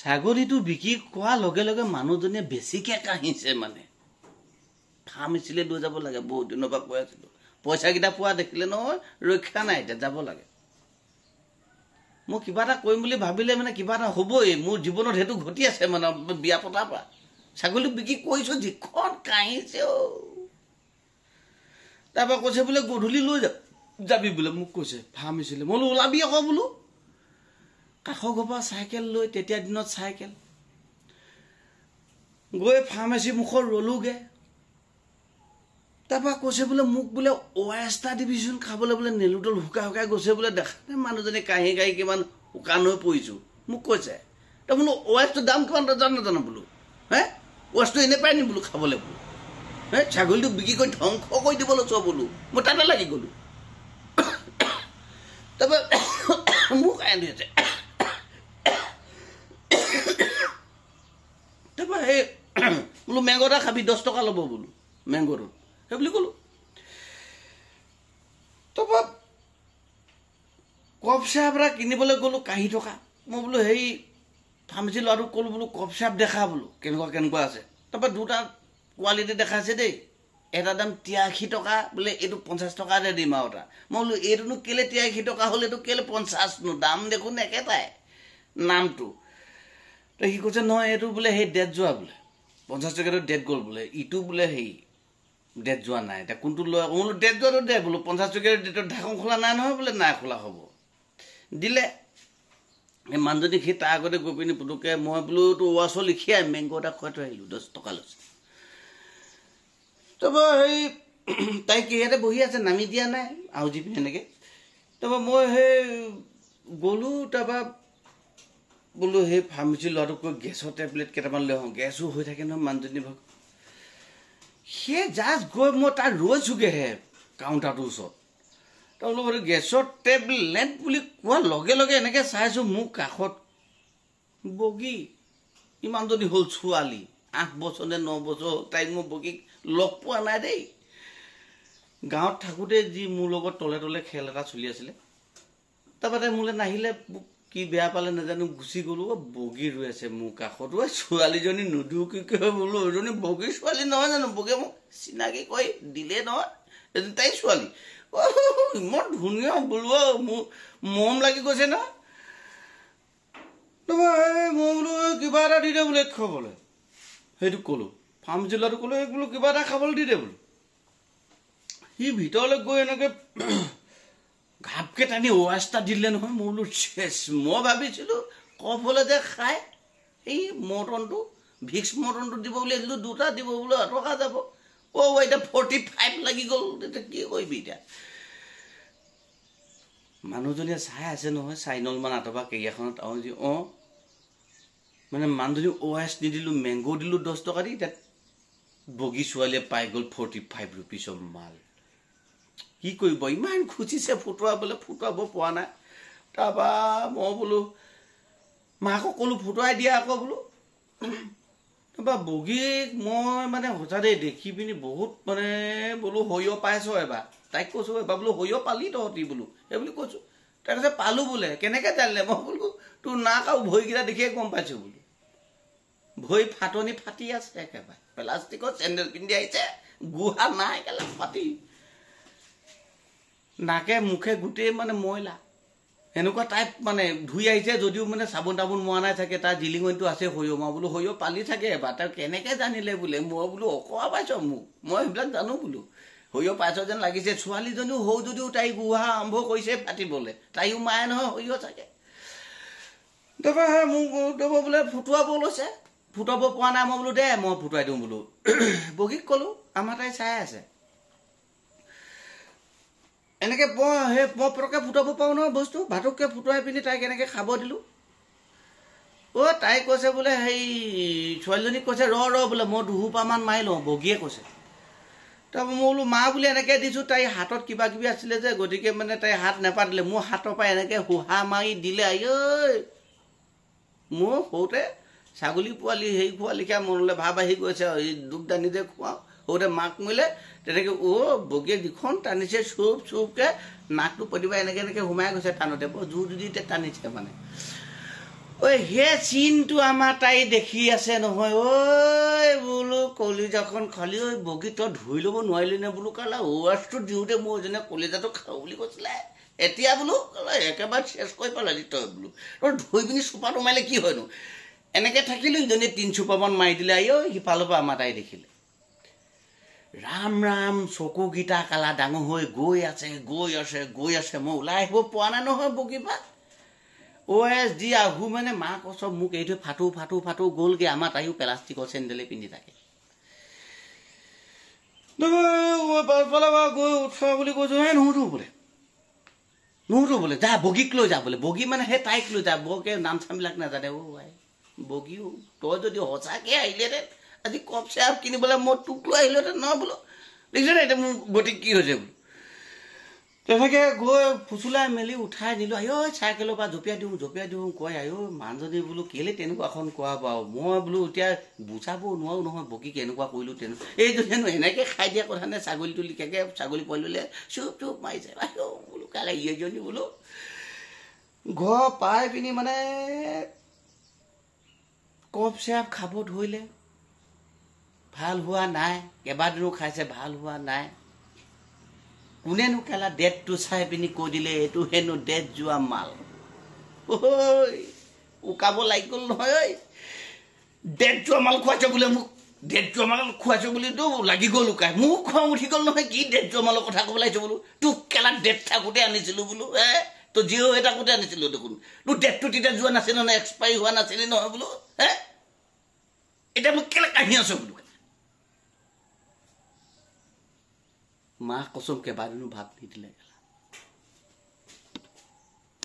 ছাগলীটো বিক্ৰী কৰাৰ লগে লগে মানুহজনীয়ে বেছিকৈ কাহিছে, মানে ফাৰ্মাচীলৈ লৈ যাব লাগে, বহুত দিনৰ পৰা কৈ আছিলোঁ। পইচাকেইটা পোৱা দেখিলে নহয় ৰক্ষা নাই, এতিয়া যাব লাগে। মই কিবা এটা কৰিম বুলি ভাবিলে মানে কিবা এটা হ'বই, মোৰ জীৱনত সেইটো ঘটি আছে মানে বিয়া পতাৰ পৰা। ছাগলী বিক্ৰী কৰিছোঁ, যিখন কাহিছে অ'। তাৰপৰা কৈছে বোলে গধূলি লৈ যাবি বোলে, মোক কৈছে ফাৰ্মাচীলৈ। মই বোলো ওলাবি আকৌ বোলো। কাষৰ ঘৰৰ পৰা চাইকেল লৈ, তেতিয়া দিনত চাইকেল, গৈ ফাৰ্মাচীৰ মুখত ৰ'লোগৈ। তাৰপৰা কৈছে বোলে মোক বোলে অ' আৰ এছ এটা দিবিচোন খাবলৈ বোলে, নেলুডল শুকাই শুকাই গৈছে বোলে, দেখা নাই মানুহজনী কাঁহি কাঁহি কিমান শুকান হৈ পৰিছোঁ, মোক কৈছে। তই বোলো অ' আৰ এছটোৰ দাম কিমান তই জান নাজানো বোলো, হে অ' আৰ এছটো এনেই পাই নি বোলো খাবলৈ বোলো, হে ছাগলীটো বিক্ৰী কৰি ধ্বংস কৰি দিব লৈছ বোলো, মই তাতে লাগি গ'লোঁ। তাৰপৰা মোক কাঁহি আছে। তাৰপৰা সেই বোলো মেংগ এটা খাবি, 10 টকা ল'ব বোলো মেংগটোত, সেই বুলি ক'লোঁ। তাৰপৰা কফ চিৰাপ এটা কিনিবলৈ গ'লোঁ কাঁহী থকা। মই বোলো সেই ফাৰ্মাচী ল'ৰাটোক ক'লোঁ বোলো কফ চিৰাপ দেখা বোলো কেনেকুৱা কেনেকুৱা আছে। তাৰপৰা দুটা কোৱালিটি দেখাইছে দেই, এটা দাম 83 টকা বোলে, এইটো 50 টকাতে দিম আৰু এটা। মই বোলো এইটোনো কেলৈ 83 টকা হ'ল, এইটো কেলৈ 50নো, দাম দেখোন একেটাই নামটো। তো সি কৈছে নহয় এইটো বোলে সেই ডেট যোৱা বোলে, 50 টকাটো ডেট গ'ল বোলে, ইটো বোলে সেই ডেট যোৱা নাই। এতিয়া কোনটো লয়? মই বোলো ডেট যোৱাটো দে বোলো, 50 টকীয়া ডেটত ঢাকন খোলা নাই নহয় বোলে, নাই খোলা হ'ব। দিলে সেই মানুহজনীক, সি তাৰ আগতে গৈ পিনি পুতুককৈ মই বোলো তো ৱাছৰ লিখি আহিম, মেংগ এটা খুৱাই থৈ আহিলোঁ, 10 টকা লৈছে। তাৰপৰা সেই তাই ইয়াতে বহি আছে, নামি দিয়া নাই আউজি পিনি এনেকৈ। তাৰপৰা মই সেই গ'লোঁ, তাৰপৰা বোলো সেই ফাৰ্মাচী ল'ৰাটোক কৈ গেছৰ টেবলেট কেইটামান লৈ আহোঁ, গেছো হৈ থাকে নহয় মানুহজনী ভাগ। সেই জাষ্ট গৈ মই তাত ৰৈছোগৈহে কাউণ্টাৰটোৰ ওচৰত। তাৰ বোলো গেছৰ টেবলেট বুলি কোৱাৰ লগে লগে এনেকৈ চাইছোঁ, মোৰ কাষত বগী, ইমানজনী হ'ল ছোৱালী, 8 বছৰ নে 9 বছৰ হ'ল, তাইক মই বগীক লগ পোৱা নাই দেই। গাঁৱত থাকোঁতে যি মোৰ লগত তলে তলে খেল এটা চলি আছিলে, তাৰপৰা তাই মোলৈ নাহিলে, কি বেয়া পালে নাজানো, গুচি গ'লোঁ। বগী ৰৈ আছে মোৰ কাষত, ঐ ছোৱালীজনী নুধো কি বোলো, এজনী বগীৰ ছোৱালী নহয় জানো, বগীয়ে মোক চিনাকি কৰি দিলে নহয়, এজনী তাই ছোৱালী, ইমান ধুনীয়া বোলো, মোৰ মৰম লাগি গৈছে নহয়। মই বোলো কিবা এটা দি দে বোলে খাবলৈ, সেইটোক ক'লোঁ, ফাৰ্মাচী ল'ৰাটোক ক'লোঁ এই বোলো কিবা এটা খাবলৈ দি দে বোলো। সি ভিতৰলৈ গৈ এনেকৈ ঘাপকৈ টানি অ' আৰ এছ এটা দিলে নহয়, মই বোলো চেছ। মই ভাবিছিলোঁ কফ হ'লে যে খায় এই মৰ্টনটো, ভিক্স মৰ্টনটো দিব বুলি ভাবিছিলোঁ, দুটা দিব বোলো এটকা যাব। অ' এতিয়া 45 লাগি গ'ল, এতিয়া কি কৰিবি এতিয়া। মানুহজনীয়ে চাই আছে নহয় চাইনলমান আঁতৰৰ কেৰিয়াৰখনত, আৰু যি অঁ মানে মানুহজনী অ' আৰ এছ নিদিলোঁ, মেংগ' দিলোঁ 10 টকা দি, এতিয়া বগী ছোৱালীয়ে পাই গ'ল 45 ৰুপিছৰ মাল। কি কৰিব, ইমান খুজিছে ফুটুৱাবলৈ, ফুটুৱাব পৰা নাই। তাৰপৰা মই বোলো মাকক ক'লোঁ ফুটুৱাই দিয়া আকৌ বোলো। তাৰপৰা বগীক মই মানে সঁচা দেই দেখি পিনি বহুত মানে বোলো সৰিয়হ পাইছ এবাৰ, তাইক কৈছোঁ এবাৰ বোলো সৰিয়হ পালি তহঁতি বোলো, সেই বুলি কৈছোঁ। তাই কৈছে পালোঁ বোলে, কেনেকৈ জানিলে? মই বোলো তোৰ নাক আৰু ভৰিকেইটা দেখিয়ে গম পাইছোঁ বোলো, ভৰি ফাটনি ফাটি আছে একেবাৰে, প্লাষ্টিকৰ চেণ্ডেল পিন্ধি আহিছে, গুহা নাই কেলা ফাটি, নাকে মুখে গোটেই মানে ময়লা এনেকুৱা টাইপ মানে ধুই আহিছে, যদিও মানে চাবোন তাবোন মৰা নাই চাগে, তাৰ জিলিঙনিটো আছে সৰিয়হ। মই বোলো সৰিয়হ পালি চাগে এবাৰ, তেওঁ কেনেকৈ জানিলে বোলে? মই বোলো অকৰা পাইছ মোক, মই সেইবিলাক জানো বোলো, সৰিয়হ পাইছ যেন লাগিছে। ছোৱালীজনীও সৰু যদিও তাই গুহা আৰম্ভ কৰিছে ফাটিবলৈ, তাইও মায়ে নহয় সৰিয়হ চাগে। তাৰপৰা মোক তাৰপৰা বোলে ফুটুৱাব লৈছে, ফুটাব পৰা নাই, মই বোলো দে মই ফুটুৱাই দিওঁ বোলো। বগীক ক'লোঁ, আমাৰ তাই চাই আছে এনেকৈ, মই সেই মই পটককৈ ফুটাব পাৰোঁ নহয় বস্তু, ভাতককৈ ফুটুৱাই পিনি তাইক এনেকৈ খাব দিলোঁ। অ' তাই কৈছে বোলে সেই ছোৱালীজনীক কৈছে ৰ ৰ বোলে মই দুসোপামান মাৰি লওঁ, বগীয়ে কৈছে। তাৰপৰা মই বোলো মা বুলি এনেকৈ দিছোঁ, তাইৰ হাতত কিবা কিবি আছিলে যে, গতিকে মানে তাই হাত নেপাতিলে, মোৰ হাতৰ পৰা এনেকৈ শোহা মাৰি দিলে। আই ঐ, মোৰ সৰুতে ছাগলী পোৱালি হেৰি খোৱা লেখীয়া মনলৈ ভাৱ আহি গৈছে, এই দুখ দানি যে খুৱাওঁ, সৰুতে মাক মৰিলে তেনেকৈ অ' বগীয়ে যিখন টানিছে চুপ চুপকৈ নাকটো প্ৰতিবাৰ এনেকৈ এনেকৈ সোমাই গৈছে টানোতে, বৰ জোৰ দি টানিছে মানে। ঐ সেই চিনটো আমাৰ তাই দেখি আছে নহয়। ঐ বোলো কলিজাখন খালি ঐ বগী, তই ধুই ল'ব নোৱাৰিলি নে বোলো? কালা অ' আৰ এছটো দিওঁতে মোৰ এজনে কলিজাটো খাওঁ বুলি কৈছিলে, এতিয়া বোলো একেবাৰে চেচ কৰি পেলালি তই বোলো। তই ধুই পিনি চোপাটো মাৰিলে কি হয়নো? এনেকৈ থাকিলোঁ, ইজনীয়ে 3 চোপামান মাৰি দিলে। আই ঐ, সিফালৰ পৰা আমাৰ তাই দেখিলে। ৰাম ৰাম, চকুকেইটা কালা ডাঙৰ হৈ গৈ আছে, গৈ আছে, গৈ আছে। মই ওলাই আহিব পৰা নাই নহয় বগীৰ পৰা। অ' এছ দি আহোঁ মানে মা কচম মোক এইটো ফাটো ফাটো ফাটো গ'লগৈ। আমাৰ তাইও প্লাষ্টিকৰ চেণ্ডেলে পিন্ধি থাকে। পাছফালৰ পৰা গৈ উঠা বুলি কৈছোঁ, হে নুঠো বোলে, নুঠো বোলে, যা বগীক লৈ যা বোলে। বগী মানে সেই তাইক লৈ যা, বৰকে নাম চামবিলাক নাজানে। অ' আই বগীও, তই যদি সঁচাকৈ আহিলেহেঁতেন আজি কপ চেৰাপ কিনিবলৈ মই তোক লৈ আহিলোহেঁতেন নহয় বোলো। দেখিছ নাই এতিয়া মোৰ গতি কি হৈছে বোলো। তেনেকৈ গৈ ফুচুলাই মেলি উঠাই দিলোঁ। আই ঐ, চাইকেলৰ পৰা জঁপিয়াই দিওঁ, জঁপিয়াই দিওঁ কয়। আই ঐ মানুহজনী বোলো কেলৈ তেনেকুৱাখন কোৱা বাৰু? মই বোলো এতিয়া বুজাব নোৱাৰোঁ নহয় বগীক, এনেকুৱা কৰিলোঁ তেনেকুৱা। এইজনীয়েনো এনেকৈ খাই দিয়া কথা নে? ছাগলীটো লিখাকৈ ছাগলী পোৱালিলে চুপ চুপ মাৰিছে। আই ঐ বোলো কাইলৈ এইজনী বোলো ঘৰ পাই পিনি মানে কফ চিৰাপ খাব ধৰিলে, ভাল হোৱা নাই। কেইবাদিনো খাইছে, ভাল হোৱা নাই। কোনেনো কেলা ডেটটো চাই পিনি কৈ দিলে এইটো হেনো ডেট যোৱা মাল। ঐ উকাব লাগি গ'ল নহয়। ঐ ডেট যোৱা মাল খুৱাইছ বোলে মোক, ডেট যোৱা মাল খুৱাইছ বুলিতো লাগি গ'ল উকাই। মোৰ খং উঠি গ'ল নহয়, কি ডেট যোৱা মালৰ কথা ক'ব লাগিছ বোলো। তোক কেলা ডেট থাকোঁতে আনিছিলোঁ বোলো, হে তই জিঅ' হৈ থাকোঁতে আনিছিলোঁ দেখোন। তোৰ ডেটটো তেতিয়া যোৱা নাছিল নহয়, এক্সপায়াৰী হোৱা নাছিলি নহয় বোলো। হে এতিয়া মোক কেলে কাহি আছ বোলো। মা কচম কেইবাদিনো ভাত নিদিলে।